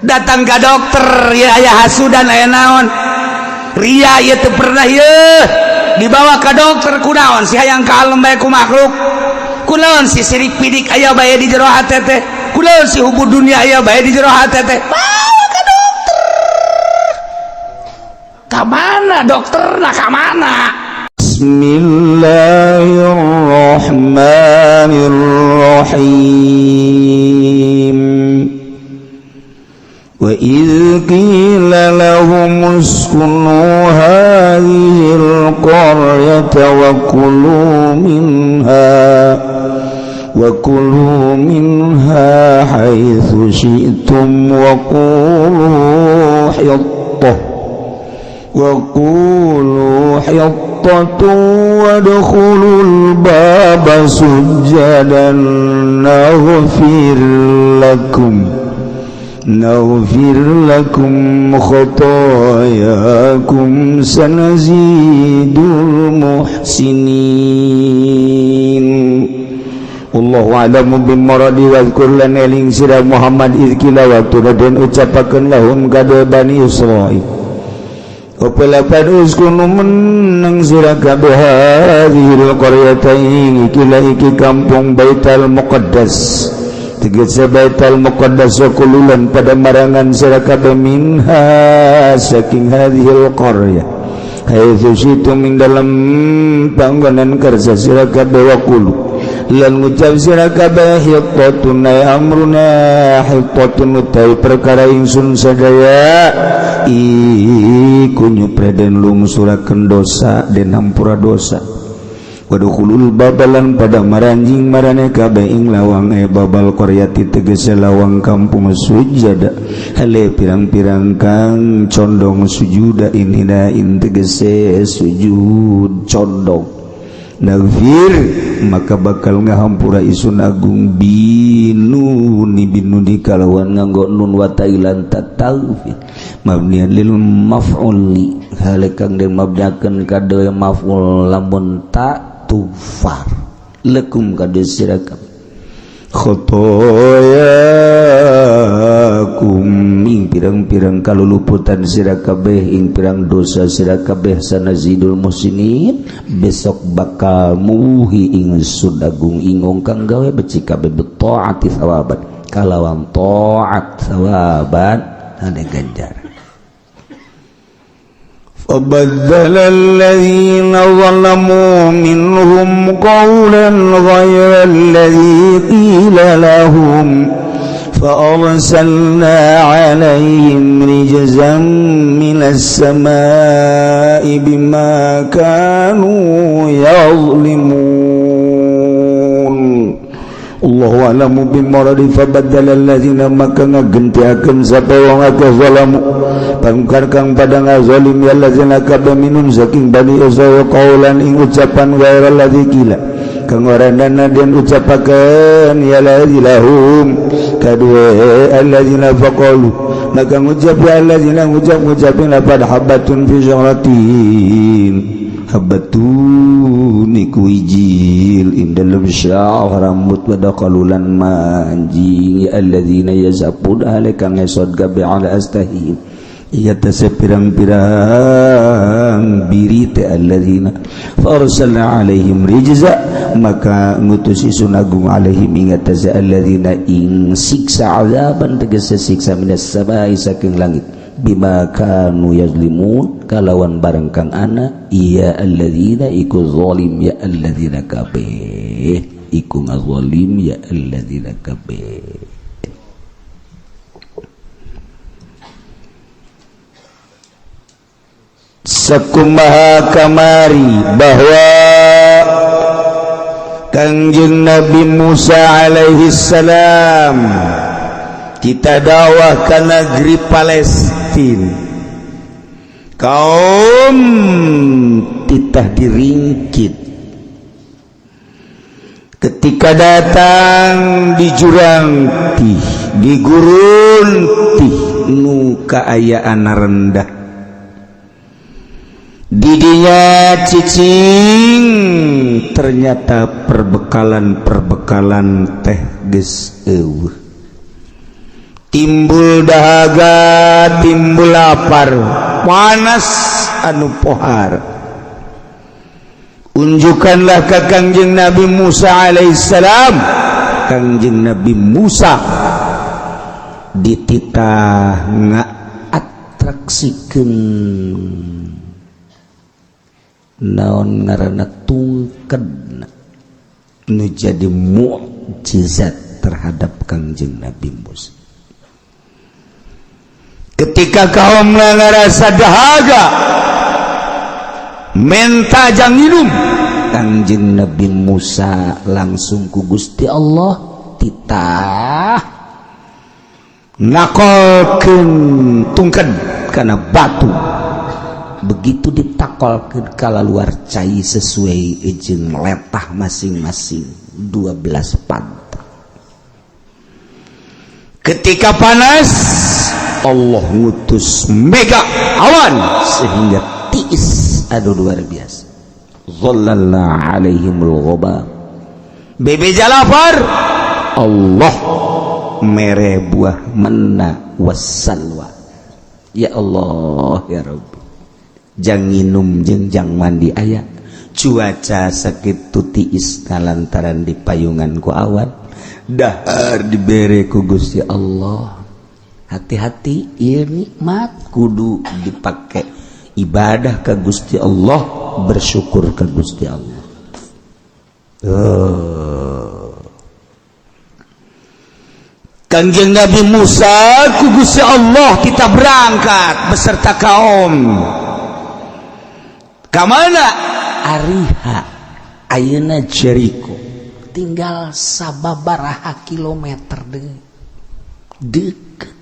Datang ke dokter ya, aya hasudan, aya naon, ria ya teu pernah ya dibawa ke dokter. Kunaon si hayang kalem bae ku makhluk? Kunaon si sirik pidik aya bae di jero hate teh? Kunaon si hubbu dunia aya bae di jero hate teh? Bawa ke dokter. Ka mana dokter? Nah, ka mana? Bismillahirrahmanirrahim. وإذ قيل لهم اسكنوا هذه القرية وكلوا منها حيث شئتم وقولوا حطة وادخلوا الباب سجدا نغفر لكم خطاياكم سنزيد المحسنين. والله أعلم بمراده. واذكر lan eling sira Muhammad إذ قيل waktu den ucapakeun لهم kaduwe Bani Israil apa lapan اسكنوا meneng sira kabeh هذه القرية ing ikilah iki kampung Baitul Muqaddas, tegese Baitul Muqaddas, وكلوا lan pada marangan sira kabeh منها saking هذه القرية حيث شئتم ing dalam panggonan kersa sira kabeh, وقولوا lan ngucap sira kabeh حطة ay أمرنا حطة utawi perkara ingsun sadaya iku nyupre den lungsurakeun dosa, den hampura dosa. وادخلوا الباب lan pada maranjing marane kabeh ing lawang e باب القرية tegese lawang kampung سجدا hale pirang-pirang kang condong sujuda inhina in tegese sujud condong. نغفر maka bakal ngahampura isun agung بالنون بالنون kalawan nganggo nun والتاء lan ta تغفر مبنيا للمفعول hale kang den mabniakeun kaduwe maf'ul lamun ta تغفر لكم kaduwe sira خطاياكم ing pirang-pirang kaluluputan sira kabeh, ing pirang dosa sira kabeh. سنزيد المحسنين besok bakal muhi ingsun agung ing wong kang gawe becik kabeh بالطاعة ثوابا kalawan taat ثوابا ane ganjar. فبدل الذين ظلموا منهم قولا غير الذي قيل لهم فأرسلنا عليهم رجزا من السماء بما كانوا يظلمون. الله أعلم بمراده. فبدل الذين maka ngagentiakeun sapa wong akeh ظلموا pangkar kang pada ngazalim ya الذين kabeh منهم saking Bani Israil قولا ing ucapan غير الذي قيل kang ora dana den ucapakeun ya الذي لهم kaduwe الذين فقالوا maka ngucap ya الذين ngucap ngucapin lapad حبة في شجرة حبة iku ijil ing dalem syah rambut ودخلوا lan manjing ya الذين يزحفون hale kang ngesot gabe على أسطاحهم iya tase pirang-pirang biri teh الذين. فأرسلنا عليهم رجزا maka ngutus isun agung عليهم ing atase الذين ing siksa عذابا tegese siksa من السماء saking langit بما كانوا يظلمون kalawan barang kang ana iya الذين iku zalim ya الذين kabeh iku ngazalim ya الذين kabeh. Sakumaha kamari bahwa Kangjeng Nabi Musa alaihi salam kita dakwah ke negeri Palestina, kaum titah diringkit. Ketika datang di jurang tih, di gurun tih nu kaayaan rendah, didinya cicing, ternyata perbekalan-perbekalan teh geus eueuh. Timbul dahaga, timbul lapar, panas anu pohar. Unjukkanlah ke Kangjeng Nabi Musa alaihissalam. Kangjeng Nabi Musa dititah ngaatraksikeun naon ngaranna tungked nu jadi mukjizat terhadap Kangjeng Nabi Musa. Ketika kaum ngarasa dahaga menta jang minum, Kangjeng Nabi Musa langsung ku Gusti Allah titah nakolkeun tungked kana batu. Begitu ditakolkeun kalaluar cai sesuai jeung letah masing-masing 12 pantak. Ketika panas, Allah ngutus mega awan sehingga tiis, aduh, luar biasa. Zallalna alaihimul ghamam. Bebeja lapar, Allah mere buah manna wassalwa. Ya Allah ya Rabbi, jang nginum jeung jang mandi aya, cuaca sakitu tiis lantaran di payungan ku awan, dahar dibere ku Gusti Allah. Hati-hati, ieu nikmat kudu dipake ibadah ke Gusti Allah, bersyukur ke Gusti Allah. Kangjeng Nabi Musa ku Gusti Allah kita berangkat beserta kaum. Kamana? Ariha, ayeuna Jericho, tinggal sababaraha kilometer deui, deket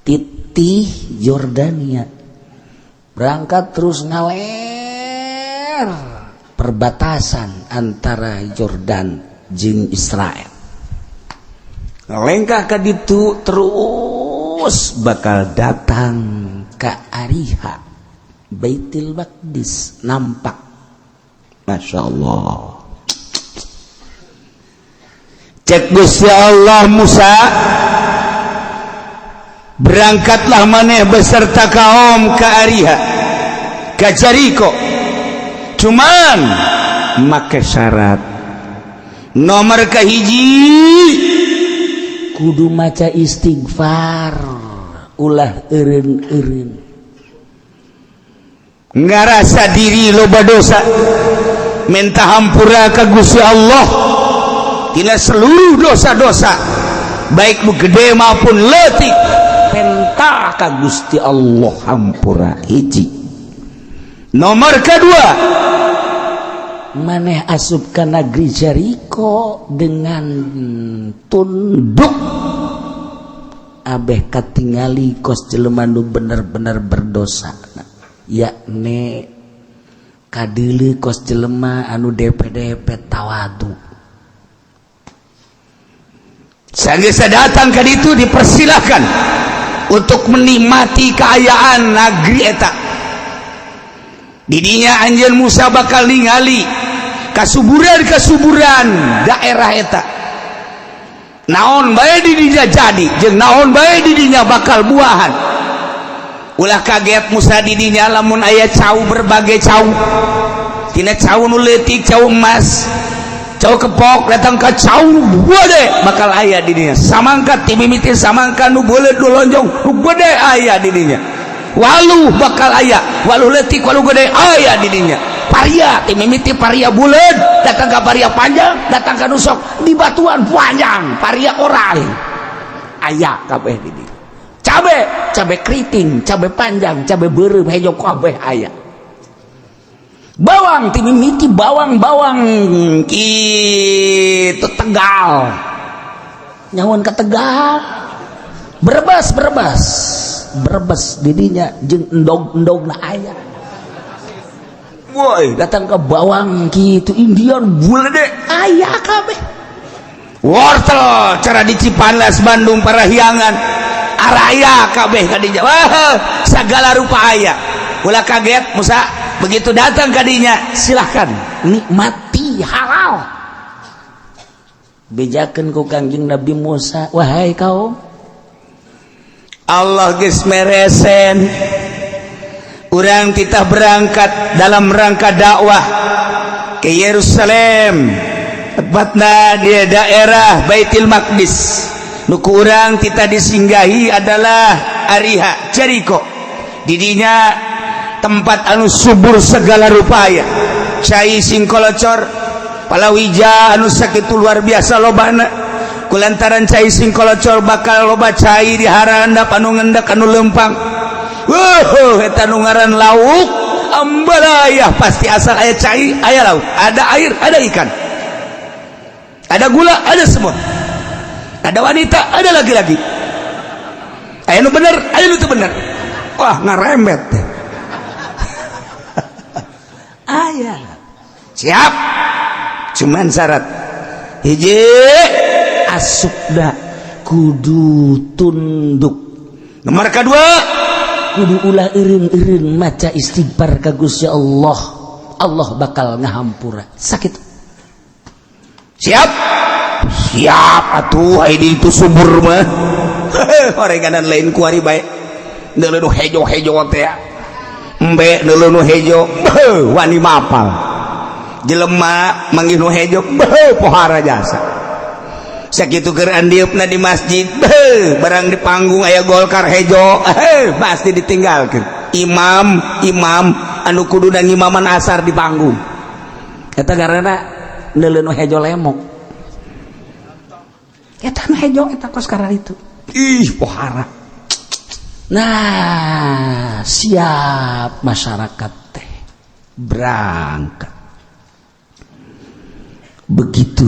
titih Yordania. Berangkat terus ngaler perbatasan antara Yordan jeung Israel, lengkah ka ditu terus bakal datang ke Ariha, Baitul Maqdis nampak. Masya Allah. Cek Gusti Allah, "Musa, berangkatlah maneh beserta kaum ke Ariha, ke Jericho, cuman make syarat. Nomor kahiji, kudu maca istighfar, ulah eureun-eureun." Ngarasa diri loba dosa, minta hampura ke Gusti Allah tina seluruh dosa-dosa, baik nu gede maupun leutik, penta ka Gusti Allah hampura. Hiji. Nomor kedua, maneh asup ke negeri Jericho dengan tunduk, abeh katingali kos jelema nu bener-bener berdosa, yakni kadeuleu kos jelema anu DP-DP tawadu. Sanggeus datang ke ditu, dipersilahkan untuk menikmati keayaan negeri eta. Didinya anjeun Musa bakal ningali kasuburan-kasuburan daerah eta, naon bae di dinya jadi jeung naon bae di dinya bakal buahan. Ulah kaget Musa di dinya lamun aya cau, berbagai cau, tina cau nu leutik, cau emas, cau kepok, datang ke cau nu gede bakal aya di dinya. Samangka ti mimiti samangka nu beuleut, nu lonjong, nu gede aya di dinya. Waluh bakal aya, waluh leutik, waluh gede aya di dinya. Paria, ti mimiti paria buleud datang ke paria panjang, datang ke nusok di batuan panjang, paria orai aya kabeh di dinya. Cabe, cabe keriting, cabe panjang, cabe beureum, hejo, kabeh aya. Bawang, ti mimiti bawang-bawang kitu Tegal, nyawan ke Tegal, Brebes, Brebes, Brebes didinya jeung endog-endog na aya. Woi, datang ke bawang gitu Indian deh aya kabeh. Wortel cara di Cipanas, Bandung, Parahyangan araya kabeh kadinya. Wah, segala rupa aya. Ulah kaget Musa begitu datang kadinya, silahkan nikmati halal. Bejakeun ku Kangjeng Nabi Musa, "Wahai kaum, Allah geus meresen. Urang kita berangkat dalam rangka dakwah ke Yerusalem, tepatnya di daerah Baitul Maqdis. Nu ku urang kita disinggahi adalah Ariha, Jericho. Didinya tempat anu subur segala rupaya, cai singkolocor, palawija anu sakitu luar biasa lobana. Kulantaran cai singkolocor bakal loba cai di harandap anu ngendak, anu lempang. Wuh, eta nu ngaran lauk ambalayah. Pasti asal aya cai aya lauk, ada air ada ikan, ada gula, ada semua, ada wanita, ada laki-laki, aya nu bener, aya nu teu bener. Wah, ngarembet teh aya. Siap, cuman syarat hiji, asupna kudu tunduk. Nomor kedua, kudu ulah eureun-eureun maca istighfar ka Gusti Allah. Allah bakal ngahampura sakit. Siap, siap atuh. Ai itu subur mah orenganan lain kuari bae. Neuleuh nu hejo-hejo teh, embe neuleuh nu hejo, beuh, wani mapal. Jelema manggih nu hejo, beuh, pohara jasa. Sakitu keur andieupna di masjid, beuh, barang di panggung aya Golkar hejo, heh, pasti ditinggalkeun. Imam imam anu kudu ngimaman asar di panggung Eta karena neuleuh nu hejo lemok. Eta nu hejo eta kos karena itu. Ih, pohara. Nah, siap masyarakat teh Berangkat. Begitu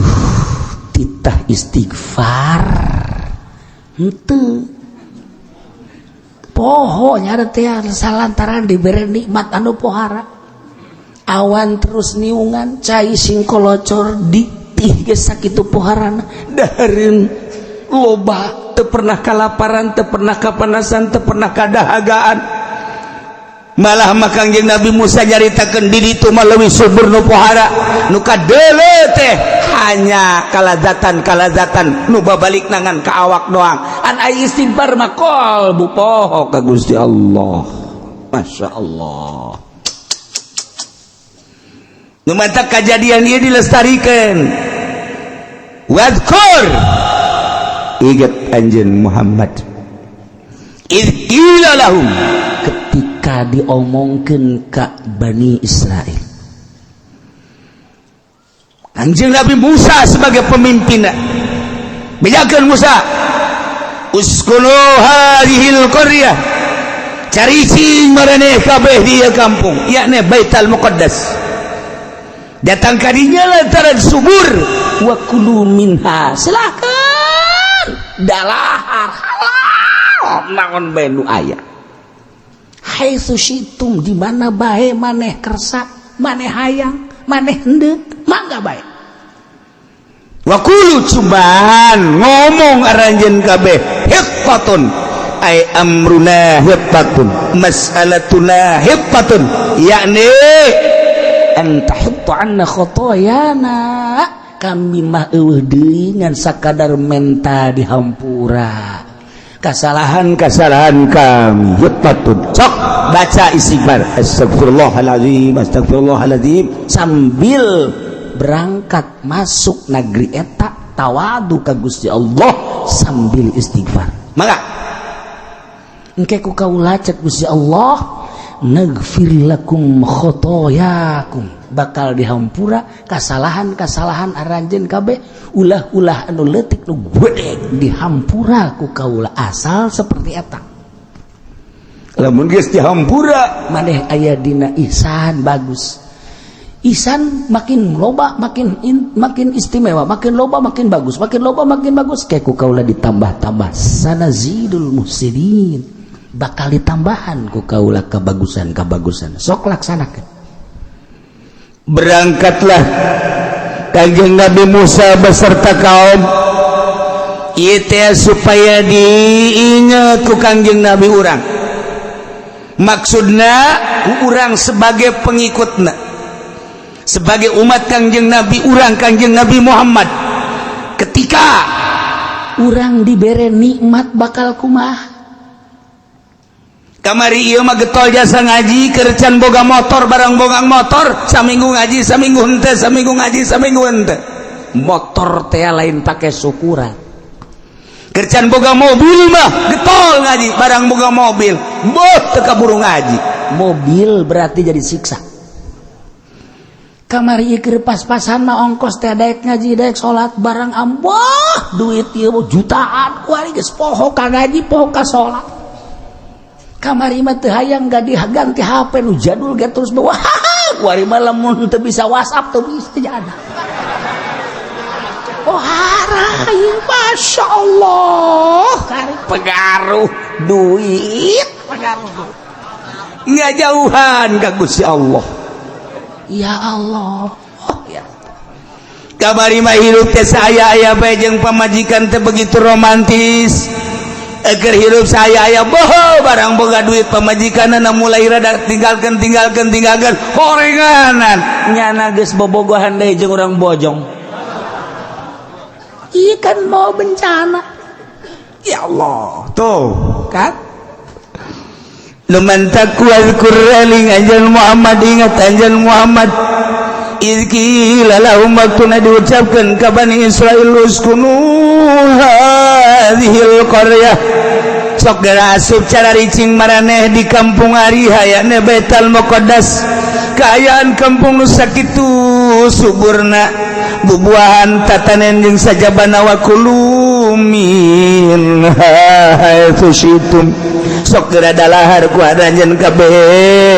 titah istighfar henteu poho nya teh, salantaran diberi nikmat anu pohara, awan terus niungan, cai singkolocor ditih geus sakitu poharana. Dahareun loba, teu pernah kalaparan, teu pernah kapanasan, teu pernah kadahagaan. Malah mah Kangjeng Nabi Musa nyaritakeun di ditu mah leuwih subur nu pohara. Nu kadeuleu teh hanya kalazatan kalazatan nu babalik nangan ka awak doang. An ai istighfar mah qalbu poho ka Gusti Allah. Masya Allah. Nu matak kajadian ieu dilestarikan. Wadkur, ingat anjeun Muhammad, idz qila lahum, ketika diomongkeun ka Bani Israel. Kanjeng Nabi Musa sebagai pemimpin bejakeun Musa, uskunu hadhil qaryah, caricing maraneh kabeh di ieu kampung, yakni Baitul Muqaddas. Datang kadinya lantaran subur. Wa kulu minha, silakan dalahar halal naon bae nu aya, haitsu syitum, di mana bae maneh kersa, maneh hayang, maneh hendeuk, mangga bae. Wa qulu, cobaan ngomong aranjeun kabeh, hittatun ay amruna hittatun, mas'alatuna hittatun, yakni an tahutta anna khotoyana, kami mah eueuh deui ngan sakadar menta dihampura kesalahan-kesalahan kami. Hittatun, sok baca istighfar, astagfirullahalazim, astagfirullahalazim. Sambil berangkat masuk negeri eta, tawadu ka Gusti Allah sambil istighfar. Maka engke ku kaula, cek Gusti Allah, nagfir lakum khotoyakum, bakal dihampura kesalahan-kesalahan aranjeun kabeh, ulah-ulah anu leutik nu gede dihampura ku kaula, asal seperti eta. Lamun geus dihampura, maneh aya dina ihsan, bagus. Ihsan makin loba makin istimewa, makin loba makin bagus, makin loba makin bagus. Kayak ku kaula ditambah-tambah, sanazidul muhsinin, bakal ditambahan ku kaula kebagusan kebagusan. Sok laksanakan. Berangkatlah Kanjeng Nabi Musa beserta kaum ieu teh supaya diingat ku Kangjeng Nabi urang, maksudna ku urang sebagai pengikutna, sebagai umat Kangjeng Nabi urang, Kangjeng Nabi Muhammad, ketika urang dibere nikmat bakal kumaha. Kamari ieu mah getol jasa ngaji keur can boga motor, barang boga motor saminggu ngaji saminggu henteu, saminggu ngaji saminggu henteu. Motor teh lain pake syukuran. Keur can boga mobil mah getol ngaji, barang boga mobil boh teu kaburu ngaji. Mobil berarti jadi siksa. Kamari ieu keur pas-pasan mah ongkos teh daek ngaji daek salat, barang amboh duit ieu jutaan kuari geus poho ka ngaji poho ka salat. Kamari mah teu hayang ganti HP nu jadul ge terus bawa. Kuari mah lamun teu bisa WhatsApp teu bisa jadi. Oh harai, Masya Allah, pengaruh duit pengaruh nggak jauhan ka Gusti Allah. Ya Allah, oh, ya. Kamari mah hirup teh saya aya bae jeung pamajikan teh begitu romantis. Agar hirup saya aya boho, barang boga duit pamajikanna mulai rada tinggalkan tinggalkan tinggalkan horenganan. Nyana geus bobogohan deui jeung urang bojong. Iya kan mau bencana. Ya Allah, tuh kan luman takwa eling anjeun Muhammad, ingat anjeun Muhammad, idz qila lahum waktuna diucapkeun ka Bani Israil, uskunu hadhil qaryah, sok geura asup cara ricing maraneh di kampung Ariha, yakni Baitul Muqaddas. Kaayaan kampung nu sakitu suburna, bubuahan, tatanen jeung sajabana, wa kulu minha haitsu syitum, sok geura dalahar ku anjeun kabeh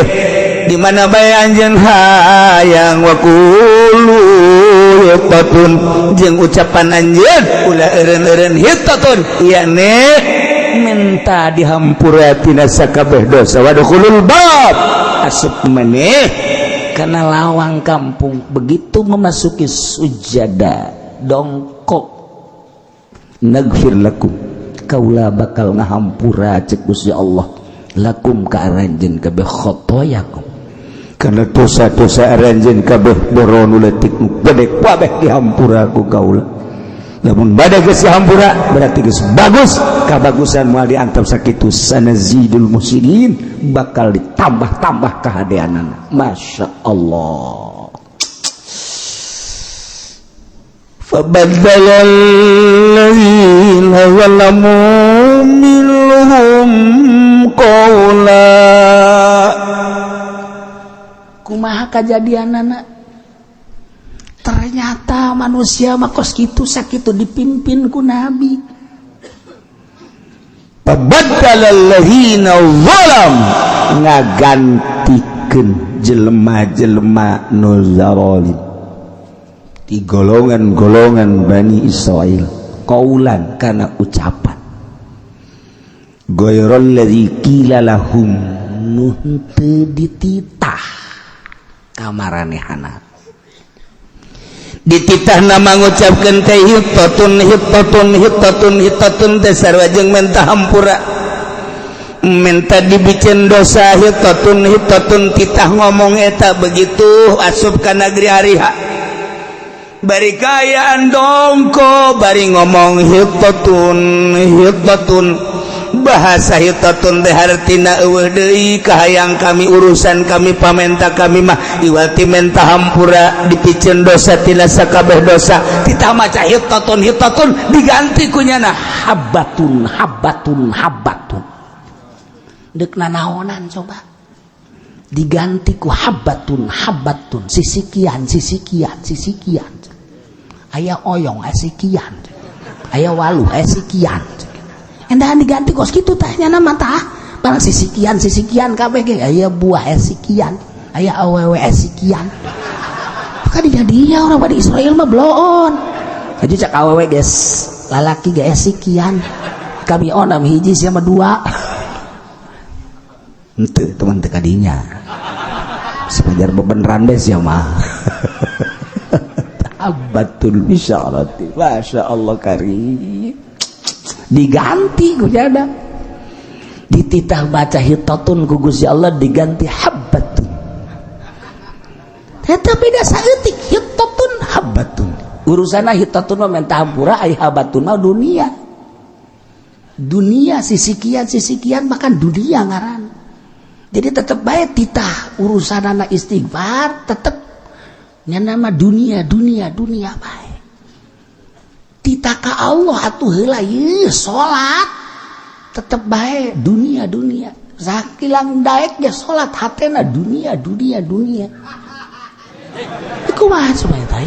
di mana bae anjeun hayang, wa qulu hittatun, jeung ucapan anjeun ulah eureun-eureun, hittatun yakni minta dihampura tina sakabeh dosa, wadkhulul bab, asup maneh karena lawang kampung. Begitu memasuki sujada dongkok, naghfir lakum, kaula bakal ngahampura cek Gusti Allah, lakum ka aranjeun kabeh, khotoyakum, karena dosa-dosa aranjeun kabeh, boro nu leutik nu gede kabeh dihampura ku kaula. Lamun bade geus dihampura berarti geus bagus, kabagusan moal diantep sakitu, sanazidul muhsinin, bakal ditambah-tambah kahadeanana. Masya Allah. Fabaddala alladzina zalamu minhum qawla. Kumaha kajadianana? Ternyata manusia mah kos kitu sakitu dipimpin ku nabi. Fabaddala alladzina zalam, ngagantikeun jelema-jelema nu zalim di golongan-golongan Bani Israel, qaulan kana ucapan, ghairal ladzi qila lahum, nu henteu dititah kamaranehana. Dititah nama ngucapkeun teh hittatun hittatun hittatun hittatun teh sarua jeung menta hampura, minta dibikin dosa, hittatun hittatun titah ngomong eta. Begitu asup ka negeri Ariha bari kayaan dongko bari ngomong hittatun hittatun, bahasa hittatun teh hartina eueuh deui kahayang kami, urusan kami, pamenta kami mah iwati menta hampura dipiceun dosa tina sakabeh dosa. Titah maca hittatun hittatun diganti ku nyana habbatun habbatun habbatun. Deuk nanaonan coba diganti ku habbatun habbatun, sisikian sisikian sisikian, aya oyong sikian, aya waluh sikian, endahan diganti kos kitu tah nyana mah tah barang sisikian sisikian kabeh ge, aya buah sikian, aya awewe sikian. Maka dijadinya orang pada Israel mah bloon jadi cak awewe geus lalaki ge sikian, kami onam hiji sia mah dua. Henteu teman teu kadinya sepajar bebeneran deh sia mah. Abatul bisyarati, Masya Allah karim. Diganti ku jada, dititah baca hittatun ku Gusti Allah diganti habbatun. Eta beda saeutik hittatun habbatun. Urusanna hittatun mah menta hampura, ai habbatun mah dunia. Dunia sisikian sisikian, bahkan dunia ngaran. Jadi tetep bae titah urusan anak istighfar tetep nya nama dunia dunia dunia bae. Titah ka Allah atuh heula ieu salat tetep bae dunia dunia. Sakilang daek ge salat hatena dunia dunia dunia. Kumaha coba eta?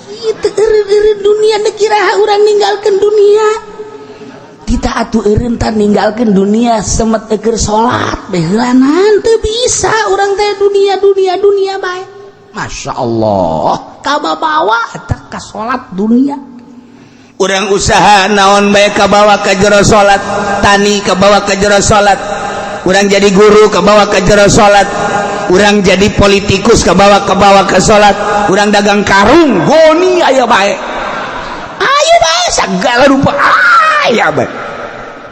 Ieu teu eureun-eureun dunia nu kira urang ninggalkeun dunia. Kita atuh eureun tah ninggalkeun dunia semet eukeur salat bae heulanan teu bisa urang teh dunia dunia dunia bae. Masya Allah, kababawa eta ka salat dunia. Urang usaha naon bae kabawa ka jero salat, tani kabawa ka jero salat, urang jadi guru kabawa ka jero salat, urang jadi politikus kabawa kabawa ke salat, urang dagang karung goni aya bae. Ayo bae segala rupa aya bae.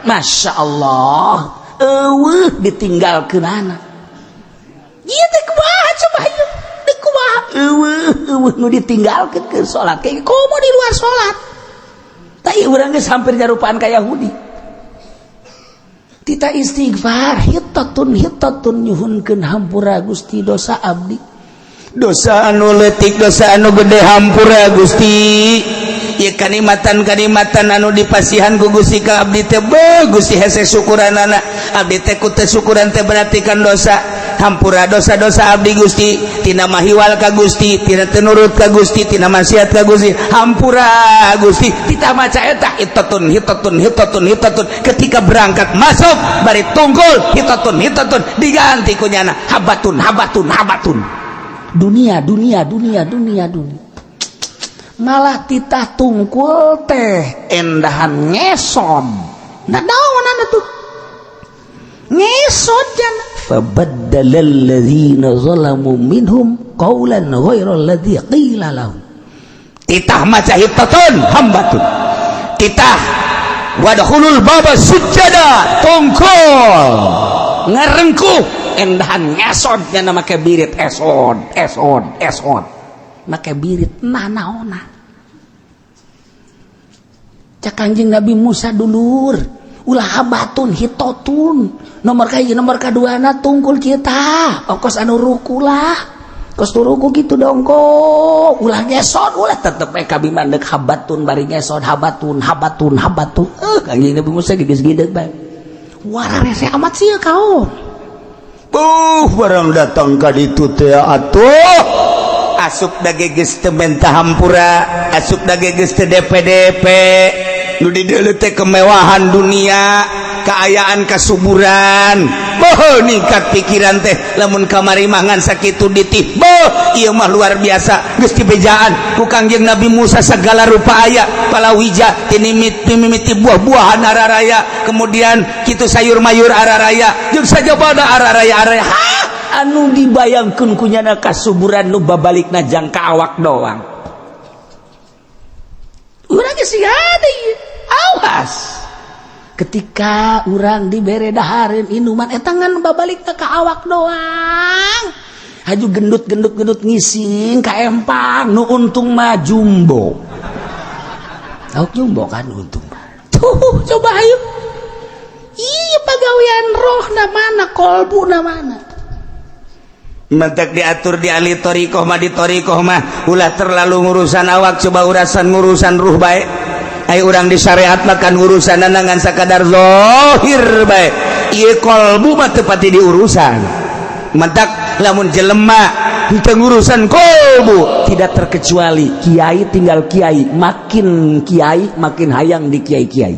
Masya Allah, eueuh ditinggalkeunana. Ieu teh kumaha coba ieu? Teh kumaha? Eueuh eueuh nu ditinggalkeun ke salat. Kayak komo di luar salat. Tah ieu urang geus hampir nyarupaan ka Yahudi. Tita istighfar hitatun hitatun nyuhunkeun hampura Gusti dosa abdi. Dosa anu leutik, dosa anu gede hampura Gusti. Ieu kanikmatan-kanikmatan anu dipasihan ku Gusti ka abdi teh beuh Gusti hese syukuranana. Abdi teh ku teu syukuran teh berarti kan dosa. Hampura dosa-dosa abdi Gusti, tina mahiwal ka Gusti, tina teu nurut ka Gusti, tina maksiat ka Gusti. Hampura Gusti. Tita maca eta hitatun hitatun hitatun hitatun ketika berangkat masuk bari tungkul hitatun hitatun diganti ku nyana habatun habatun habatun. Dunia dunia dunia dunia dunia. Malah titah tungkul teh endahan ngeson. Nah naon anu tuh? Ngesot jana. Fabaddalal ladzina zalamu minhum qawlan ghairal ladzi qila lahum. Titah maca hitatun hambatun. Titah wadkhulul baba sujada tungkul ngarengkuh endahan ngesot jana make birit esod esod esod. Make birit nah naona. Cak Kanjeng Nabi Musa dulur ulah habatun hitotun nomor kahiji nomor kaduana tungkul kita ongkos anu ruku lah kos tu ruku gitu dong kok ulah ngesot ulah tetep we kabi mah deuk habatun bari ngesot habatun habatun habatun Kanjeng Nabi Musa geus gideg bae wararese amat sih kau. Buh barang datang ka ditu teh atuh asup dage geus teu menta hampura, asup dage geus teu DPDP nu dideuleu teh kemewahan dunia, kaayaan kasuburan. Boh ningkat pikiran teh lamun kamari mah ngan sakitu ditih. Boh ieu mah luar biasa geus dibejaan ku Kangjeng Nabi Musa segala rupa aya, palawija tinimit mimiti buah-buahan araraya, kemudian kitu sayur mayur araraya, jeung sajabana araraya araraya. Hah, anu dibayangkeun ku nyana kasuburan nu babalikna jangka awak doang. Urang geus ada ieu. Awas. Ketika urang dibere dahareun inuman eta ngan babalikna ka awak doang. Haju gendut-gendut gendut ngising ka empang nu untung mah jumbo. Tahu jumbo kan untung. Tuh coba ayo. Iya pagawean roh na mana kolbu na mana. Mentek diatur di ahli thoriqoh mah di thoriqoh mah ulah terlalu ngurusan awak, coba urusan ngurusan ruh bae. Ai urang di syariat mah kan urusan ngan sakadar zahir bae. Ieu kolbu mah teu pati diurusan. Mentak lamun jelema teu ngurusan kolbu tidak terkecuali kiai tinggal kiai, makin kiai makin hayang di kiai-kiai.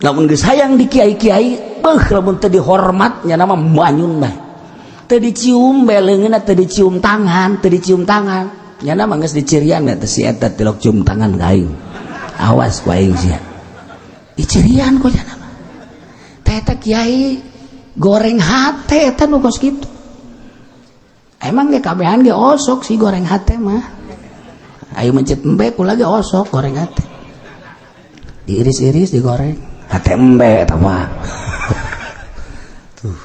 Lamun geus hayang di kiai-kiai, beuh lamun teu dihormat nya nama manyun bae. Teu dicium bae leungeunna, teu dicium tangan, teu dicium tangan. Nya nama geus dicirian teh si eta tilok cium tangan ka aing. Awas ku aing sia. Dicirian ku nya nama. Teh eta kiai goreng hate eta nu kos kitu. Emang ge kabehan ge osok sih goreng hate mah. Ayo mencet embe kula ge osok goreng hate. Diiris-iris digoreng. Hate embe eta mah. Tuh.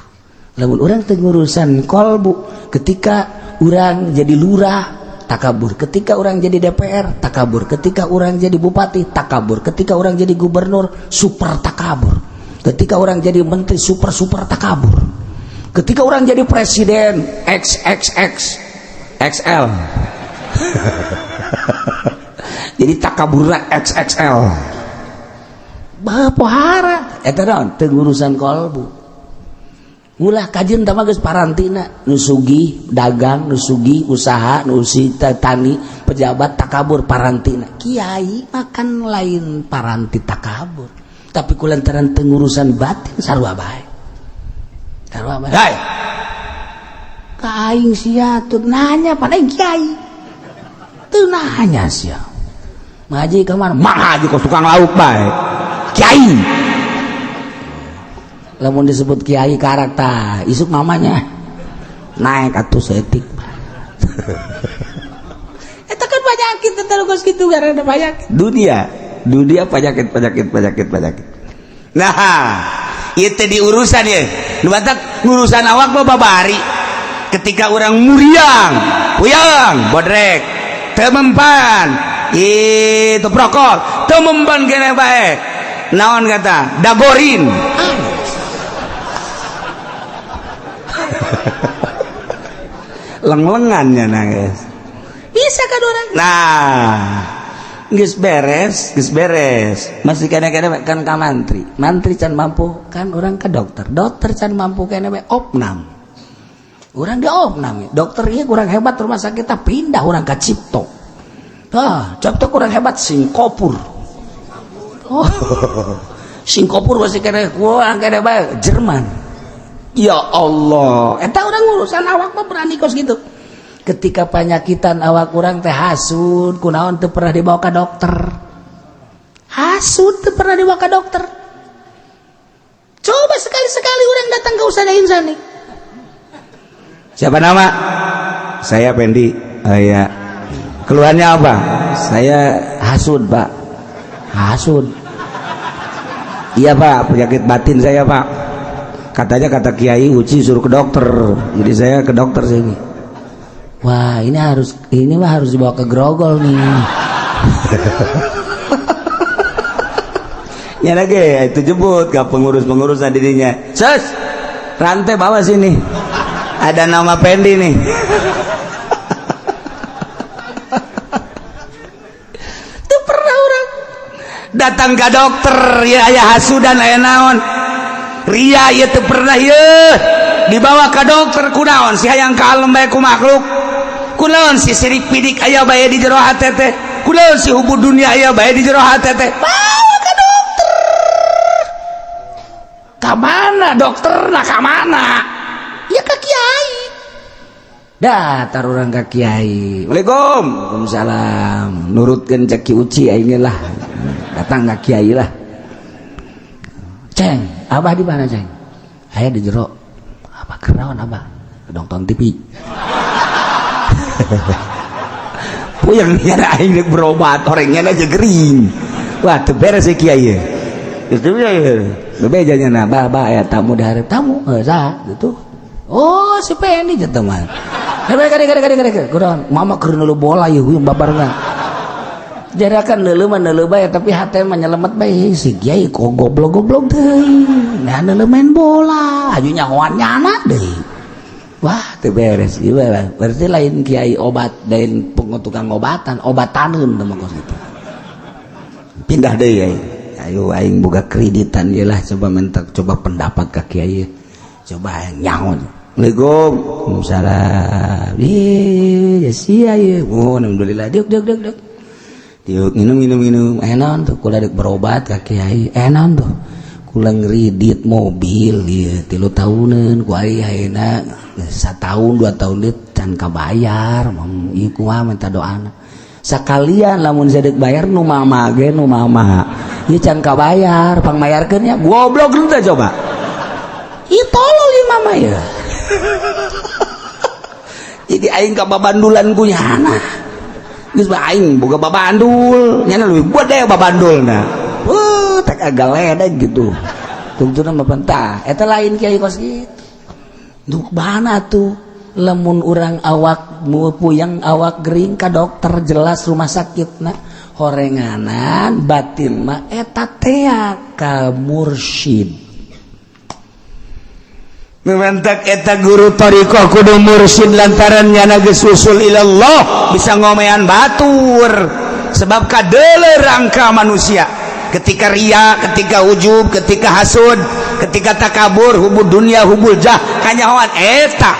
Lamun urang teu ngurusan kolbu, ketika urang jadi lurah takabur, ketika orang jadi DPR takabur, ketika orang jadi bupati takabur, ketika orang jadi gubernur super takabur. Ketika orang jadi menteri super super takabur. Ketika orang jadi presiden XXX XL. Jadi takaburna XXL. Bah pohara eta naon teu ngurusan kolbu. Ulah kajian tama geus parantina nu sugih dagang, nu sugih usaha, nu tani, pejabat takabur parantina. Kiai makan lain paranti takabur, tapi kulantaran teu ngurusan batin sarua bae. Sarua bae. Hai. Ka aing sia teu nanya pan aing kiai. Teu nanya sia. Ngaji ka mana? Mah haji kos tukang lauk bae. Kiai. Lamun disebut kiai karakter isuk mamanya naik atuh setik. Eta kan penyakit terus gitu karena ada penyakit. Dunia, dunia penyakit penyakit penyakit penyakit. Nah, itu di urusan ya. Nu batak ngurusan awak mah babari. Ketika orang muriang, puyang, bodrek, teu mempan, itu prokol, teu mempan kene bae. Naon kata? Dagorin. Leng-lengannya nangis. Bisa kan orang? Nah, geus beres, geus beres. Masih kene-kene kan ka mantri. Mantri can mampu kan orang ke dokter. Dokter can mampu kene we opnam. Urang di opnam. Dokter ieu kurang hebat rumah sakit tah pindah urang ka Cipto. Ah, Cipto kurang hebat Singkopur. Oh. Singkopur masih kene kurang kene bae Jerman. Ya Allah, eta urang urusan awak mah berani kos gitu. Ketika panyakitan awak urang teh hasud, kunaon teu pernah dibawa ka dokter. Hasud teu pernah dibawa ka dokter. Coba sekali-sekali urang datang ke Ustazah Insani. Siapa nama? Saya Pendi. Oh, iya. Keluhannya apa? Saya hasud, Pak. Hasud. Iya, Pak, penyakit batin saya, Pak. Katanya kata Kiai Uci suruh ke dokter. Jadi saya ke dokter sini. Wah, ini mah harus dibawa ke Grogol nih. Ya lagi itu jemput ke pengurus-pengurus dirinya. Sus, rantai bawa sini. Ada nama Pendi nih. Itu pernah orang datang ke dokter ya aya hasudan aya naon. Ria ieu teu pernah ieu dibawa ka dokter kunaon si hayang kalem bae ku makhluk. Kunaon si sirik pidik aya bae di jero hate teh. Kunaon si hubud dunia aya bae di jero hate teh. Bawa ka dokter. Ka mana dokterna ka mana? Ya ka kiai. Datar urang ka kiai. Waalaikum. Waalaikumsalam. Nurutkeun cek Ki Uci aing lah. Datang ka kiai lah. Ceng, abah di mana ceng? Aya di jero. Abah kenaon abah? Nonton TV. Puyeng nya aing rek berobat, orangnya aja gering. Wah, teu beres si kiai ye. Geus teu ye. Bebejanya na, bah, bah aya tamu di hareup tamu, heuh saha gitu. Oh, si Pendi jeung teman. Kade kade kade kade. Kunaon? Mama keur neuleuh bola ieu huyung babarengan. Jarakan neuleuh mah neuleuh bae tapi hate mah nyelemet bae si kiai kok goblok-goblok deui. Nah neuleuh main bola, aju nyahoan nyana deui. Wah, teu beres ieu lah. Berarti lain kiai obat, lain tukang obatan, obataneun teh mah kos kitu. Pindah deui aing. Ayo aing boga kreditan ieu lah coba minta coba pendapat ka kiai. Coba aing nyaho. Assalamualaikum. Waalaikumsalam. Ih, ya sia ieu. Oh, alhamdulillah. Diuk diuk diuk diuk. Diuk minum minum minum. Enaon tuh kula deuk berobat ka kiai. Enaon tuh kula ngredit mobil ieu 3 tahuneun ku aing ayeuna 1 tahun 2 tahun deui can kabayar. Mong ieu kumaha minta doana. Sakalian lamun sadeuk bayar nu mama ge nu mama. Ieu can kabayar, pangmayarkeun nya goblok teh coba. Ieu tolol ieu mama ieu. Jadi aing ka babandulan ku nyana. Geus bae aing boga babandul, nyana leuwih gede babandulna. Weuh, tek agak ledeg gitu. Tungtuna mah pentah. Eta lain kiai kos kitu. Duk mana tuh? Lamun urang awak puyeng awak gering ka dokter jelas rumah sakitna. Horenganan batin mah eta tea ka mursyid. Mantak eta guru thariqah kudu mursyid, lantaran nyana geus usul ilallah, bisa ngomean batur, sebab kadele rangka manusia ketika ria, ketika ujub, ketika hasud, ketika takabur, hubud dunia, hubul jah, kanyahoan eta.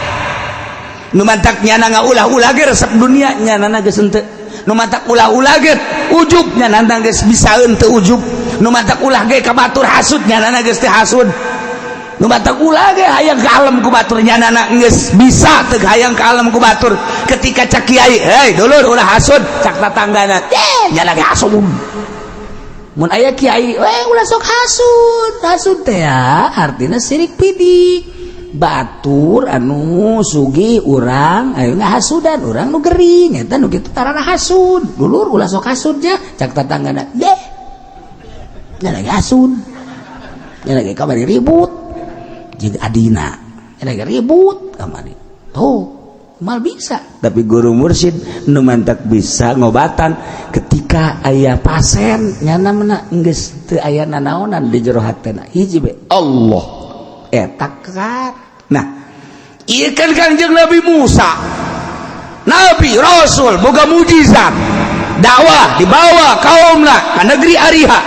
Nu mantak nyana ngaulah-ulah ge resep dunia, nyana geus henteu. Nu mantak ulah-ulah ge ujub, nyana geus bisa henteu ujub. Nu mantak ulah ge ka batur hasud, nyana geus teu hasud. Nu mantak ulah ge hayang ka alam ku batur, nyana geus bisa teu hayang ka alam ku batur. Ketika cak kiai, "Hei dulur, ulah hasud," cak tatanggana, "Eh, nyana ge hasud." Mun aya kiai, "Eh, ulah sok hasud." Hasud teh ya artinya sirik pidik. Batur anu sugih urang ayo ngahasudan, urang nu gering eta nu kitu tarana hasud. "Dulur, ulah sok hasud ya," cak tatanggana, "Deh, nyana ge hasud, nyana ge kamari ribut jeung adina, nyana ge ribut kamari." Tuh mal bisa. Tapi guru mursyid nu mantak bisa ngobatan ketika aya pasien, nyana mana geus teu aya nanaonan di jero hatena, hiji be Allah eta kan. Nah, ieu kan Kangjeng Nabi Musa, Nabi Rasul, boga mujizat, dakwah dibawa kaumna ke negeri Ariha.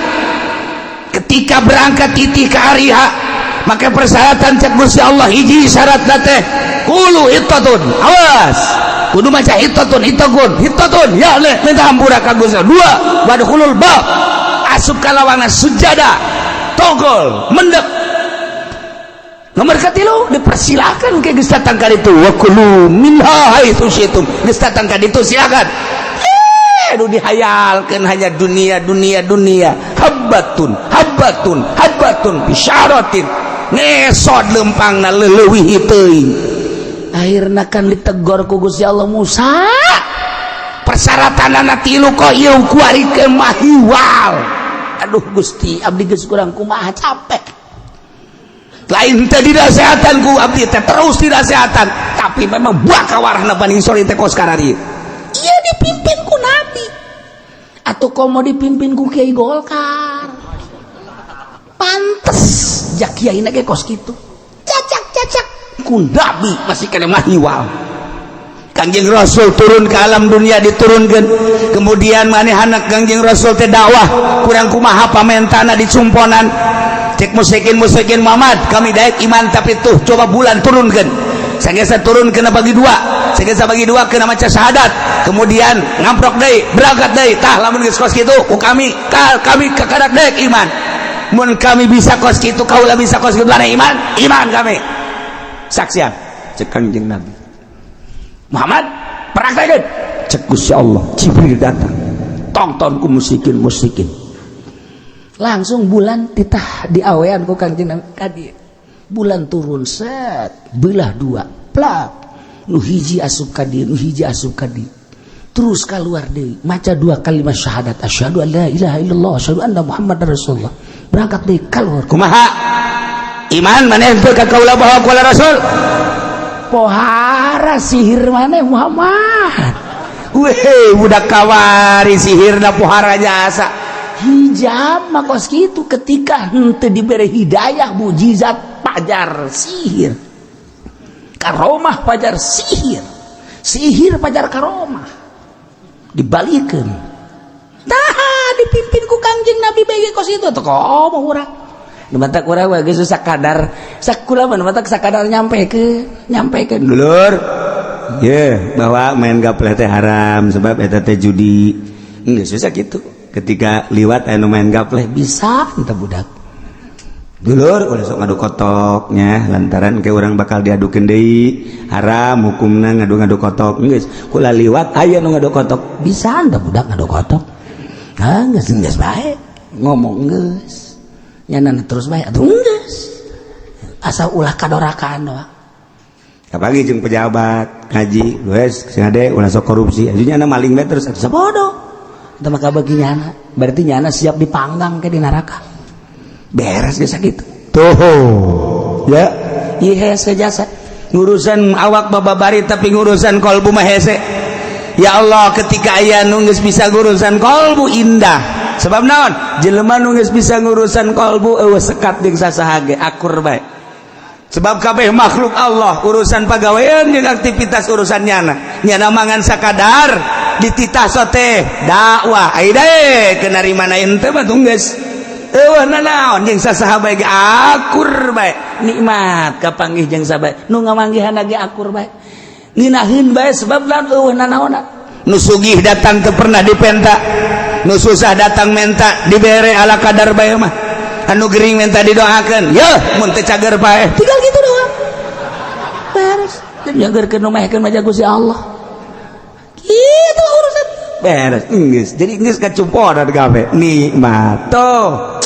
Ketika berangkat titih ke Ariha, maka persyaratan cek Gusti Allah, hiji syarat teh qulu hittatun. Awas, kudu maca hittatun, hittatun, hittatun ya leh, minta hampura ka Gusti. Dua, wadkhulul bab, asup ka lawangan, sujada, togol mendek. Nomor katilu, dipersilakan ke geus datang ka ditu, wa kulu minha haitsu syitum. Geus datang ka ditu, silakan. Eh, nu dihayalkeun hanya dunia, dunia, dunia. Habbatun, habbatun, habbatun bisyaratin, ngesot lempangna leuwih teuing. Akhirna kan ditegor ku Gusti Allah, "Musa, persyaratan tilu kok ieu kuari ke mahiwal?" "Aduh Gusti, abdi geus kurang kumaha, capek." Lain teh dinasehatan ku abdi teh, terus dinasehatan, tapi memang buah kawarahna Bani Israil teh kos karari. Ieu dipimpin ku nabi atau komo dipimpin ku Kiai Golkar, pantes jak kiai ge kos kitu, cacak-cacak ku nabi masih kena mahiwal. Kangjeng Rasul turun ke alam dunia, diturunkan, kemudian manehana Kangjeng Rasul teh dakwah kurang kumaha pamentana, dicumponan cek musyrikin musyrikin, "Muhammad, kami daek iman, tapi tuh coba bulan turunkan." Saya turun kena bagi dua, saya bagi dua, kena maca syahadat, kemudian ngamprok deui, berangkat deui. "Tah, lamun geus kos kitu ku kami ka, kami kakadak daek iman. Mun kami bisa kos kitu, kaula bisa kos kitu, iman iman kami." "Saksian," cek Kangjeng Nabi Muhammad, "praktekeun." Cek Gusti Allah, Jibril datang, tonton ku musyrikin musyrikin, langsung bulan titah diawean ku Kangjeng Nabi kadi. Bulan turun, set, belah dua, plak. Nu hiji asup ka dieu, nu hiji asup ka dieu, terus keluar deui, maca dua kalimat syahadat, asyhadu an la ilaha illallah, asyhadu anna muhammadar rasulullah, berangkat deui keluar. "Kumaha, iman maneh teu ka kaula bahwa kaula rasul?" "Pohara sihir maneh, Muhammad." Weh, budak kawari sihirna, pohara jasa hijab makos gitu. Ketika henteu diberi hidayah, mujizat pajar sihir, karomah pajar sihir, sihir pajar karomah, dibalikin. Tah, dipimpin ku Kangjeng Nabi bege kos itu tuh komo urang. Nu matak urang mah geus sakadar sakula mah, matak sakadar nyampe ke dulur ye bahwa main gapleh teh haram sebab eta teh judi. Geus susah gitu. Ketika liwat anu main gapleh, bisa entah budak, "Dulur, ulah sok ngadu kotoknya, lantaran ke orang bakal diadukeun deui, haram hukumna ngadu-ngadu kotok." Geus kula liwat aya nu ngadu kotok, bisa entah budak ngadu kotok. Ah, geus geus bae ngomong, geus nyana terus bae atuh, geus asal ulah kadorakaan doang. Apalagi jeung pejabat ngaji, "Wes sing ade, ulah sok korupsi." Ajunya maling bae terus atuh, sabodo eta maka bagi nyana berarti nyana siap dipanggang ke di neraka. Beres geus sakitu tuh ya. Ieu hese jasa ngurusan awak bababari, tapi ngurusan kolbu mah hese. Ya Allah, ketika aya nu geus bisa ngurusan kolbu, indah. Sebab naon? Jelema nu geus bisa ngurusan kolbu eueuh sekat jeung sasaha ge akur bae. Sebab kabeh makhluk Allah urusan pagawean jeung aktivitas urusan nyana. Nyana mangan sakadar dititah sote dakwah. Ai deui keur narima ente mah tunggeus. Eueuh nanaon jeung sasaha bae ge akur bae. Nikmat kapanggih jeung sabae. Nu ngamanggihan ge akur bae. Ngeunaheun bae sebab lamun eueuh nanaonan. Nu sugih datang teu pernah dipenta. Nu susah datang menta dibere ala kadar bae mah. Anu gering minta didoakan, ya mun teu cager paeh tinggal gitu doang. Beres. Nyagerkeun nu mehkeun mah Gusti Allah. Kitu urusan. Beres geus. Jadi geus kacumponan kabeh. Nikmat. Tuh.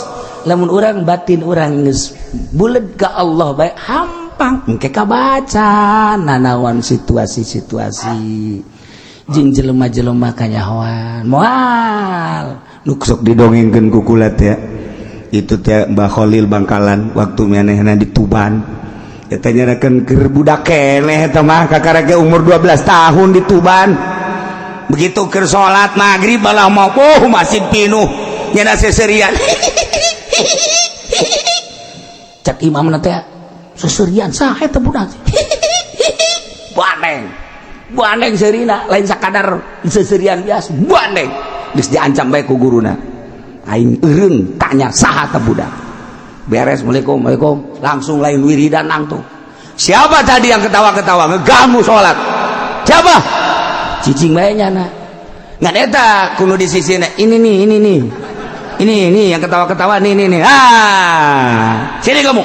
Lamun urang batin urang geus buleud ka Allah bae hampang engke kabaca nanawan situasi-situasi jeung jelema-jelema kanyahoan. Moal nu sok didongengkeun ku kula teh. Itu teh Mbah Khalil Bangkalan waktu manehna di Tuban. Eta nyarakeun keur budak keneh eta mah kakara ge umur 12 tahun di Tuban. Begitu keur salat maghrib malah mau oh masih pinuh nyana seserian. Cak imamna teh seserian saha eta budak. Bandeng. Bandeng seurina lain sakadar seserian biasa bandeng. Geus diancam bae ku guruna. Aing eureun tanya saha teh budak. Beres assalamualaikum waalaikum langsung lain wiridan langsung. Siapa tadi yang ketawa-ketawa ngeganggu salat? Siapa? Cicing bae nyana. Ngan eta kudu di sisina ini nih ini nih. Ini nih yang ketawa-ketawa nih nih nih. Ah, sini kamu.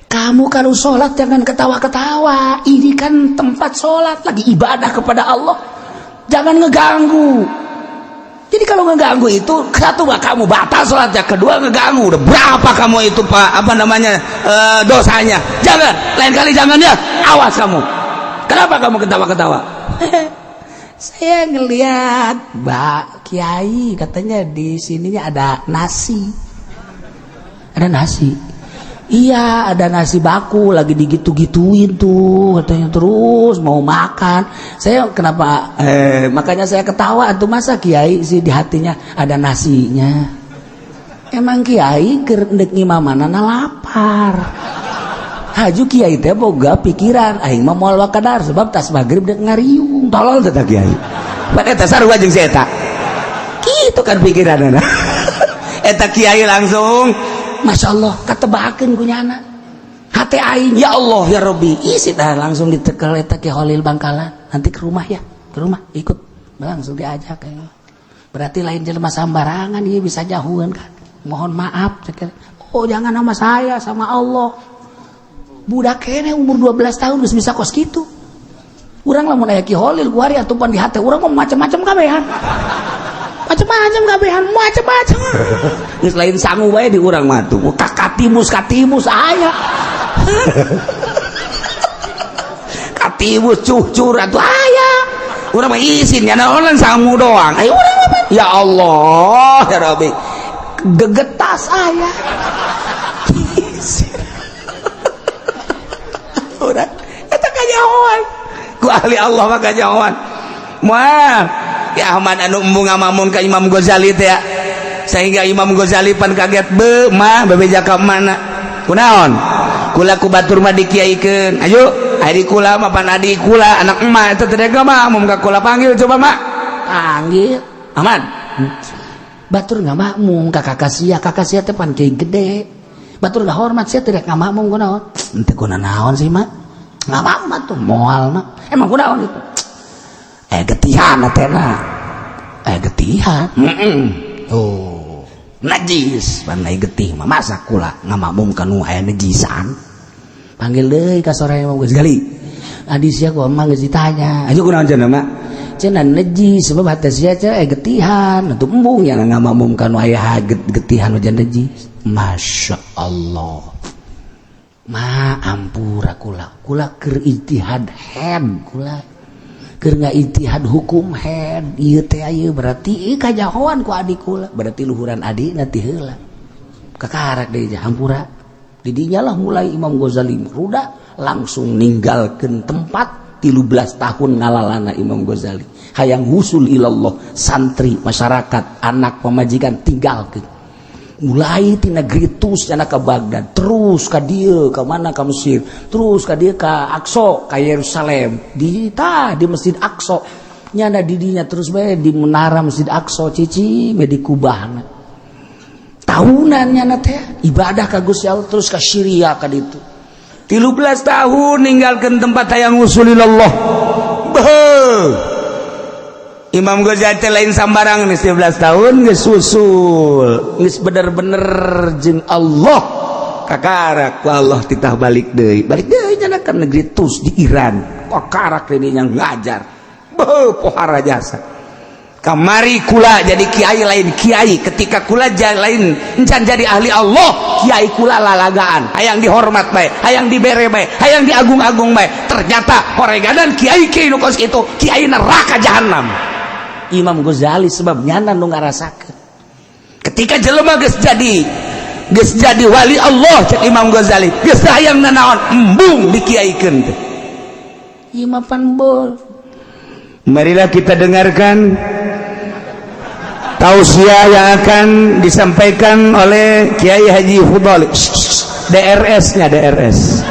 Kamu kalau sholat jangan ketawa-ketawa. Ini kan tempat sholat lagi ibadah kepada Allah. Jangan ngeganggu. Jadi kalau ngeganggu itu satu bah kamu batal sholatnya, kedua ngeganggu. Udah berapa kamu itu Pak apa namanya dosanya? Jangan, lain kali jangan ya. Awas kamu. Kenapa kamu ketawa-ketawa? Saya ngelihat Mbak Kiai katanya di sininya ada nasi. Ada nasi. Iya, ada nasi baku lagi digitu-gituin tuh katanya terus mau makan. Saya kenapa makanya saya ketawa tuh masa kiai sih di hatinya ada nasinya. Emang kiai keur ndek ngimamanana lapar. Haju kiai teh boga pikiran aing mah moal wakadar sebab tas maghrib dek ngariung. Tolol teh kiai. Pan eta sarua jeung si eta. Kitu kan pikiranna. Eta kiai langsung Masya Allah katebakeun ku nyana. Hate aing ya Allah ya Rabbi. Isi dah langsung ditekel eta Ki Holil Bangkalan. Nanti ke rumah ya, ke rumah ikut. Langsung diajak ya. Berarti lain jelema sambarangan ieu bisa jahuan kan. Mohon maaf cek. Oh jangan sama saya sama Allah. Budak kene umur 12 tahun geus bisa kos kitu. Urang lamun aya Ki Holil kuari atupan di hate urang mah macam-macam kabehan. Macam-macam kabehan, macam-macam. Geus lain sangu bae di urang mah tuh. Katimus katimus aya. Katimus cucur atuh aya. Urang mah isin nya naonan sangu doang. Ayo urang mah ya Allah ya Rabbi. Gegetas aya. Urang eta kanyahoan. Ku ahli Allah mah kanyahoan. Moal ya Ahmad anu embung ngamamun ka Imam Ghazali teh ya. Sehingga Imam Ghazali pan kaget be mah bebeja ka mana kunaon kula ku batur mah dikiaikeun ayo ari kula mah pan adi kula anak emak eta teh rek makmum ka kula panggil coba mak panggil Ahmad batur ngamakmum ka kakak sia teh pan kiai gede batur ngahormat sia teh rek ngamakmum kunaon henteu kuna naon sih mak ngamakmum tuh moal mak emang kunaon itu getihan atena getihan oh najis pandai getih mah masa kula ngamakmum kanu aya najisan panggil deui ka sore Imam Ghazali adi sia ku emang geus ditanya ayo kunaon cenah mak cenah najis sebab hate sia teh getihan atuh embung yang ngamakmum kanu aya getihan hujan najis. Masya Allah ma ampura kula kula keur ijtihad head kula keur ngaijtihad hukum head ieu teh ieu berarti kajahoan ku adik kula berarti luhuran adikna ti heula kakarak deui hampura di dinya lah mulai Imam Ghazali ruda langsung ninggalkeun tempat 13 tahun ngalalana Imam Ghazali hayang husul ilallah santri masyarakat anak pemajikan tinggalkeun Mulai ti negeri Tus nyana ke Baghdad, terus ka dieu ka mana, ka Mesir, terus ka dieu ka Aqsa, ka Yerusalem. Di tah di Masjid Aqsa nyana didinya terus bae di menara Masjid Aqsa cicing we di kubahna. Tahunan nyana teh ibadah ka Gusti Allah, terus ka Syria ka ditu. 13 tahun ninggalkan tempat hayang usulillah. Beuh. Imam Ghazali teh lain sambarang nih, 13 tahun geus usul, geus bener-bener jeung Allah, kakarak ku Allah titah balik deui. Balik deui nyana ka negeri Tus di Iran. Kakarak deui yang ngajar. Beuh, pohara jasa. Kamari kula jadi kiai lain kiai, ketika kula lain encan jadi ahli Allah, kiai kula lalagaan, hayang dihormat bae, hayang dibere bae, hayang diagung-agung bae. Ternyata horeganan kiai kiai nu kos itu kiai neraka jahanam. Imam Ghazali sebab nyana nu ngarasakeun. Ketika jelema geus jadi wali Allah, cek Imam Ghazali, geus hayang nanaon, embung dikiaikeun teh. Ieu mah pan bol. Marilah kita dengarkan tausiah yang akan disampaikan oleh Kiai Haji Fudhali DRS-nya DRS.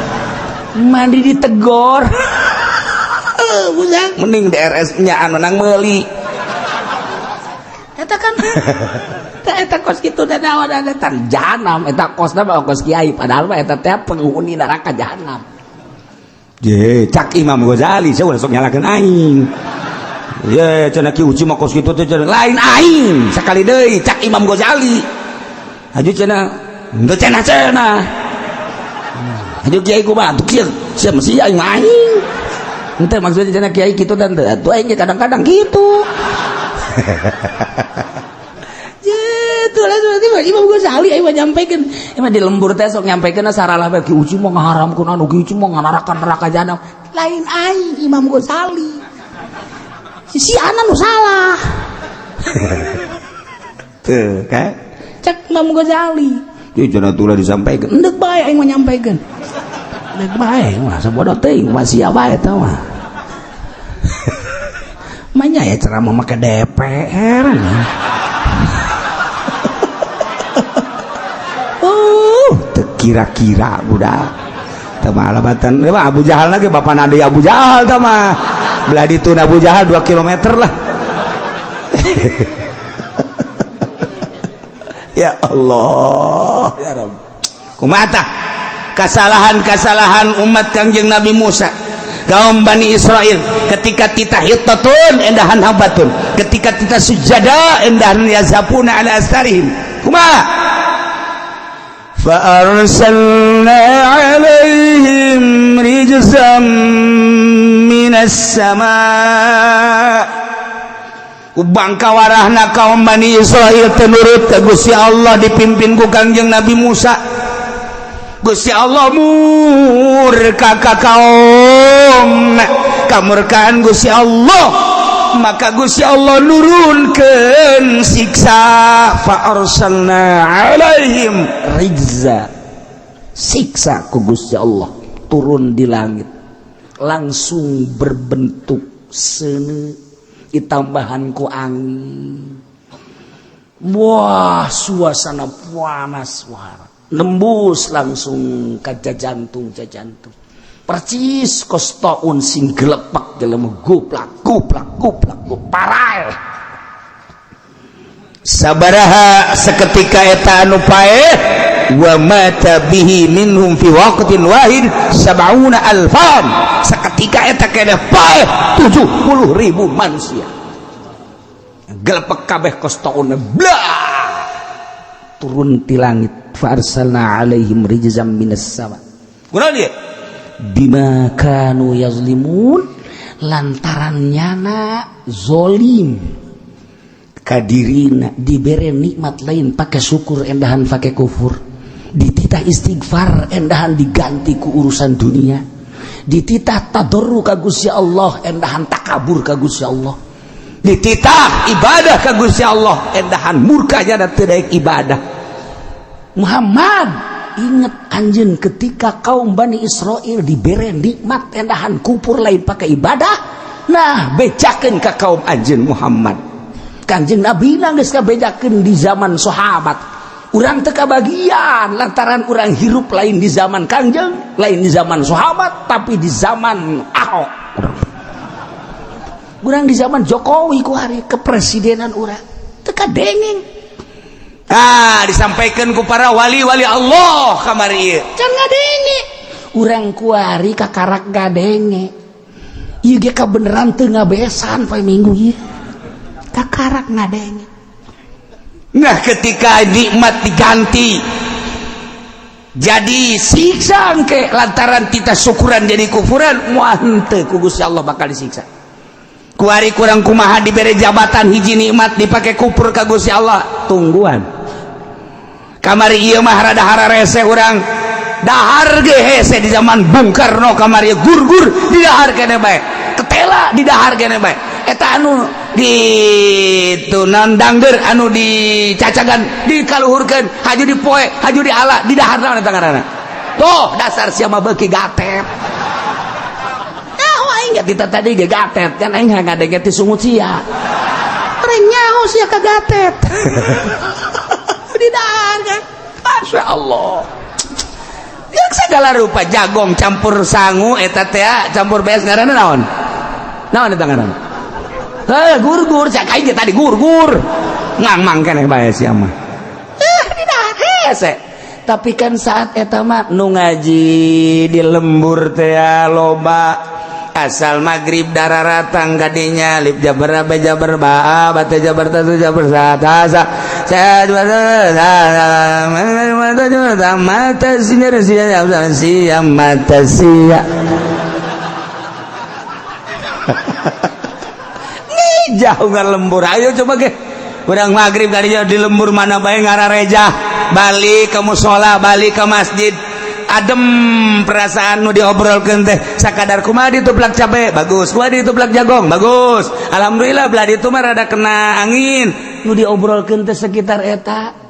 Mandi ditegor. Mending DRS-nya anu nang meuli. Eta kan eta kos kitu da naon eta jahanam, eta kosna mah kos kiai, padahal mah eta teh penghuni neraka jahanam. Je, cak Imam Ghazali, saya ulah sok nyalakeun aing. Ye, cenah Ki Uci mah kos kitu teh cenah lain aing. Sakali deui cak Imam Ghazali. Haju cenah, henteu cenah cenah. Haju kiai kumaha tuh kieu, sia mesti aing mah aing. Henteu maksudnya cenah kiai kitu dan teu atuh aing ge kadang-kadang kitu. Ye, tuh lah berarti mah Imam Ghazali aing mah nyampaikan. Emang di lembur teh sok nyampaikan saralah bae, Ki Uci mah ngaharamkeun anu, Ki Uci mah nganarakan neraka jahanam. Lain aing, Imam Ghazali. Si ana nu salah. Tuh, kan? Cek Imam Ghazali. Ieu cenah tuh ulah disampaikan. Endek bae aing mah nyampaikan. Endek bae mah sabodo teuing masih bae eta mah. Manya ya ceramah make DPR. Teu kira-kira budak. Teu mah alabatan mah Abu Jahal lagi, bapak nadi Abu Jahal tah mah. Belah ditu Abu Jahal 2 km lah. Ya Allah, ya Rabb. Kumaha tah kesalahan-kesalahan umat Kangjeng Nabi Musa, kaum Bani Israel, ketika titah hittatun endahan habatun, ketika titah sujada endahan yazapuna ala astarihim. Kumaha? فأرسلنا عليهم رجزا من السماء. Bangka warahna kaum Bani Israel tenurut ke Gusti Allah dipimpin ku Kangjeng Nabi Musa. Gusti Allah murka ka kaum, kamurkaan Gusti Allah, maka Gusti Allah nurunkeun siksa. Fa arsalna alaihim rijza, siksa ku Gusti Allah turun di langit langsung berbentuk seuneu ditambahan ku angin. Wah, suasana panas, wah, nembus langsung ke jantung, jantung percis kos taun sing gelepak jelema goplak goplak goplak paral. Sabaraha seketika eta anu paeh, wa mata bihi minhum fi waqtin wahid sab'una alfan. Seketika eta keneh paeh 70.000 manusia gelepek kabeh kos taun blah turun ti langit. Fa arsalna alaihim rijzam minas sama. Kunaon ieu? Bima kanu yazlimun, lantaran nyana zolim kadirina, dibere nikmat lain pakai syukur endahan pakai kufur, dititah istighfar endahan diganti ku urusan dunia, dititah tadarru ka Gusti Allah endahan takabur ka Gusti Allah, dititah ibadah ka Gusti Allah endahan murkanya dan teu ibadah. Muhammad, ingat anjeun ketika kaum Bani Israel dibere nikmat endahan kupur lain pakai ibadah. Nah, bejakeun ka kaum anjeun Muhammad. Kanjeng Nabi geus kabejakeun di zaman sahabat. Urang teu kabagian lantaran urang hirup lain di zaman Kangjeng, lain di zaman sahabat, tapi di zaman Ahok. Urang di zaman Jokowi kuari kepresidenan urang teu kadengeng. Ah, disampaikan ku para wali-wali Allah kamari ieu. Can ngadenge. Urang kuari kakarak ngadenge. Ieu ge kabeneran teu ngabesan poe Minggu ieu. Kakarak ngadenge. Nah, ketika nikmat diganti jadi siksa engke lantaran kita syukuran jadi kufuran, moal henteu ku Gusti Allah bakal disiksa. Kuari kurang kumaha dibere jabatan hiji nikmat dipake kufur ka Gusti Allah, tungguan. Kamari ieu mah rada hararese urang dahar ge hese di zaman Bung Karno kamari gurgur di dahar kene bae. Ketela di dahar kene bae. Eta anu di tunan dangder anu dicacagan dikaluhurkeun haju dipoe haju diala di dahar naon eta ngaranna. Tuh dasar sia mah beuki gatet. Nyaho aing ge tita tadi ge gatet kan aing ngadenge ti sungut sia. Reng nyaho sia ka gatet. Di dahar kan. Masya Allah. Yang segala rupa jagong campur sangu eta teh campur bees ngaranna naon? Naon eta ngaranna? Heh, gurgur cak aing tadi gurgur. Ngangmang keneh bae sia mah. Di dahar hese. Tapi kan saat eta mah nu ngaji di lembur teh loba asal maghrib dararatang kadinya lip jabar ba jabar ba ba ta jabar ta jabar sa ta sa sa mata mata sinar sia sia mata sia. Nih jauh nggak lembur, ayo coba ge urang maghrib kadinya di lembur mana bae ngarareja balik ke musola balik ke masjid adem perasaan nu diobrolkeun teh sakadar kumaha dituplak cabe bagus kumaha dituplak jagong bagus alhamdulillah belah ditu mah rada kena angin nu diobrolkeun teh sekitar eta.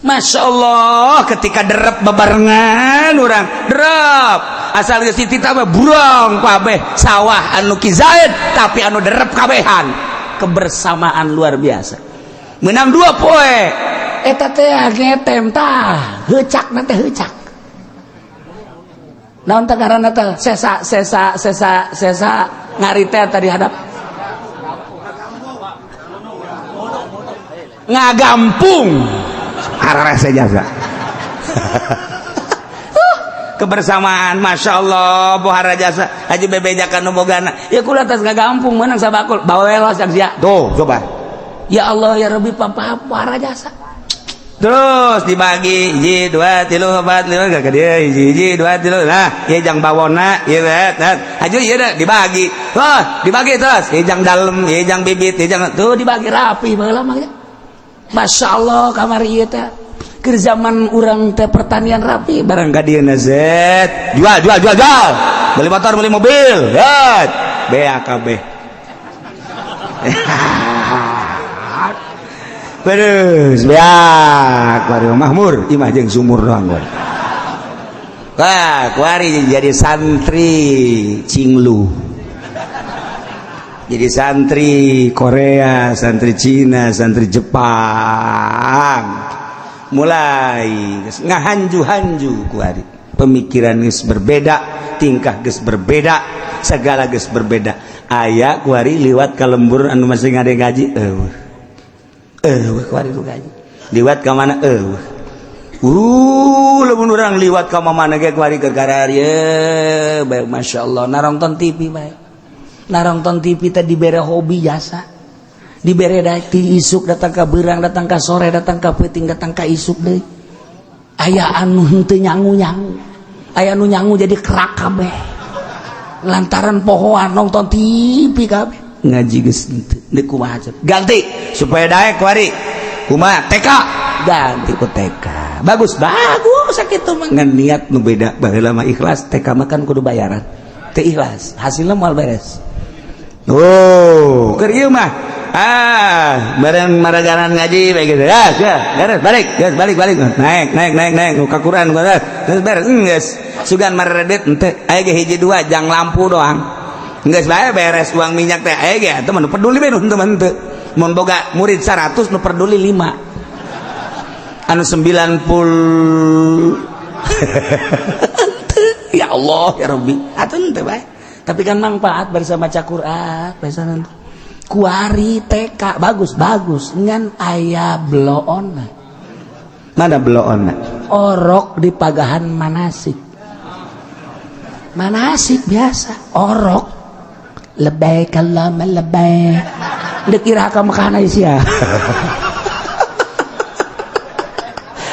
Masya Allah ketika derep bebarengan urang derep asal geus dititah mah burong kabeh sawah anu kizaid tapi anu derep kabehan kebersamaan luar biasa menang dua poe eta teh ngetem tah heucak teh heucak naon teh ngaranna teh sesa sesa sesa sesa ngari teh tadi hadap ngagampung hararese jasa. Kebersamaan Masya Allah bohara jasa haji bebejakan nu bogana ya kula tas ngagampung menang sabakul bawel sak sia tuh coba ya Allah ya Rabbi papa bohara jasa terus dibagi hiji dua tilu empat lima ka dieu hiji hiji dua tilu nah ieu jang bawona ieu haju ieu dibagi wah dibagi terus ieu jang dalem ieu jang bibit ieu jang tuh dibagi rapi baheula mah. Masya Allah kamari ieu teh keur zaman urang teh pertanian rapi barang ka dieu zet jual jual jual jual beli motor beli mobil zet BAKB. Terus beak kuari mahmur imah jeung sumur doang kuari. Wah, kuari jadi santri Cinglu. Jadi santri Korea, santri Cina, santri Jepang. Mulai ngahanju-hanju kuari. Pemikiran geus berbeda, tingkah geus berbeda, segala geus berbeda. Aya kuari liwat ka lembur anu masih ngade ngaji eueuh. Kuari nu gaji. Liwat ka mana eueuh. Lamun urang liwat ka mana ge kuari keur kararieu bae masyaallah narongton TV bae. Narongton TV teh dibere hobi jasa. Dibere ti isuk datang ka beurang, datang ka sore, datang ka peuting, datang ka isuk deui. Aya anu henteu nyangu-nyangu. Aya anu nyangu jadi kerak kabeh. Lantaran pohoan nonton TV kabeh. Ngaji geus henteu deuk kumaha ganti supaya daek kuari kumaha TK ganti ku TK bagus bagus sakitu mah ngan niat nu beda baheula mah ikhlas TK mah kan kudu bayaran teu ikhlas hasilna moal beres. Oh keur ieu mah ah bareng maraganan ngaji bae gitu ya beres balik geus balik balik naik naik naik naik nu kakuran geus beres geus sugan maredet henteu aya ge hiji dua jang lampu doang geus bae beres uang minyak teh aya ge atuh mah peduli bae nu henteu mah henteu mun boga murid 100 nu peduli 5. Anu 90, ya Allah ya Rabbi, atuh henteu bae. Tapi kan manfaat bersama maca Quran, biasa nanti. Kuari TK bagus bagus ngan aya bloon. Mana bloon? Orok di pagahan manasik. Manasik biasa orok. Lebay kalama lebay. Dek ira ka Mekah sia.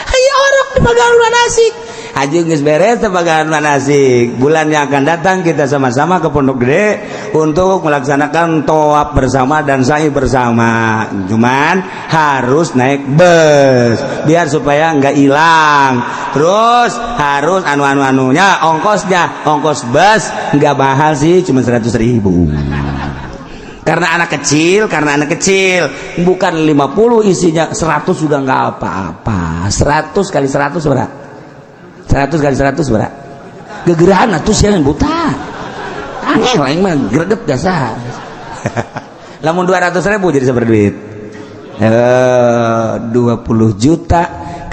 Aya orok di pagahan manasik. Haji geus beres pagahan manasik. Bulan yang akan datang kita sama-sama ke Pondok Gede untuk melaksanakan tawaf bersama dan sa'i bersama. Cuman harus naik bus biar supaya nggak hilang. Terus harus anu-anu-anunya, ongkosnya, ongkos bus nggak mahal sih, cuma 100.000. Karena anak kecil, bukan 50 isinya 100 juga nggak apa-apa. 100 kali 100 berapa? 100 kali 100 berapa? Gegerahan atuh sia yang buta. Angel aing mah greget biasa. Lamun 200.000 jadi seberapa duit? 20 juta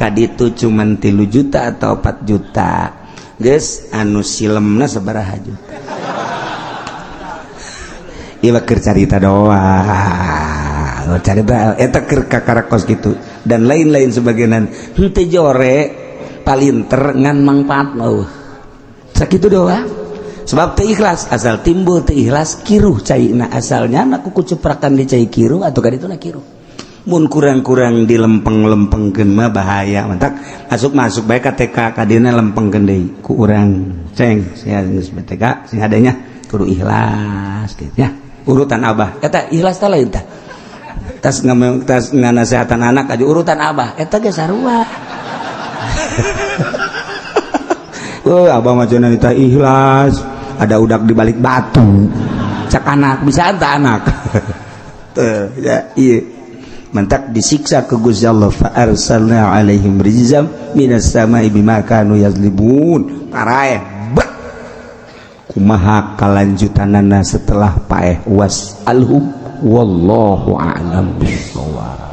kaditu cuman 3 juta atau 4 juta. Geus anu silemna sabaraha juta? Ieu keur carita doang. Carita eta keur kakarakos gitu dan lain-lain sebagainya. Henteu jore palinter ngan mangfaat mah sakitu doang. Sebab teu ikhlas, asal timbul teu ikhlas kiruh caina, asalnya na kuku ceprakan di cai kiruh atau kaditu na kiruh. Mun kurang-kurang dilempeng-lempengkeun mah bahaya. Mantak masuk-masuk bae ka TK kadina lempengkeun deui ku urang ceng sia geus BTK sing adanya kudu ikhlas gitu ya. Urutan abah eta ikhlas teh lain tah. Tas tas nganasehatan anak aja urutan abah eta ge sarua. Oh, abah mah cenah teh ikhlas, ada udak di balik batu. Cak anak bisa anta anak. Tuh, ya iya. Mantak disiksa ke Gusti Allah fa arsalna alaihim rizam minas sama'i bima kanu yazlimun. Paraeh bet. Kumaha kalanjutanana setelah paeh was alhum wallahu a'lam bissawab.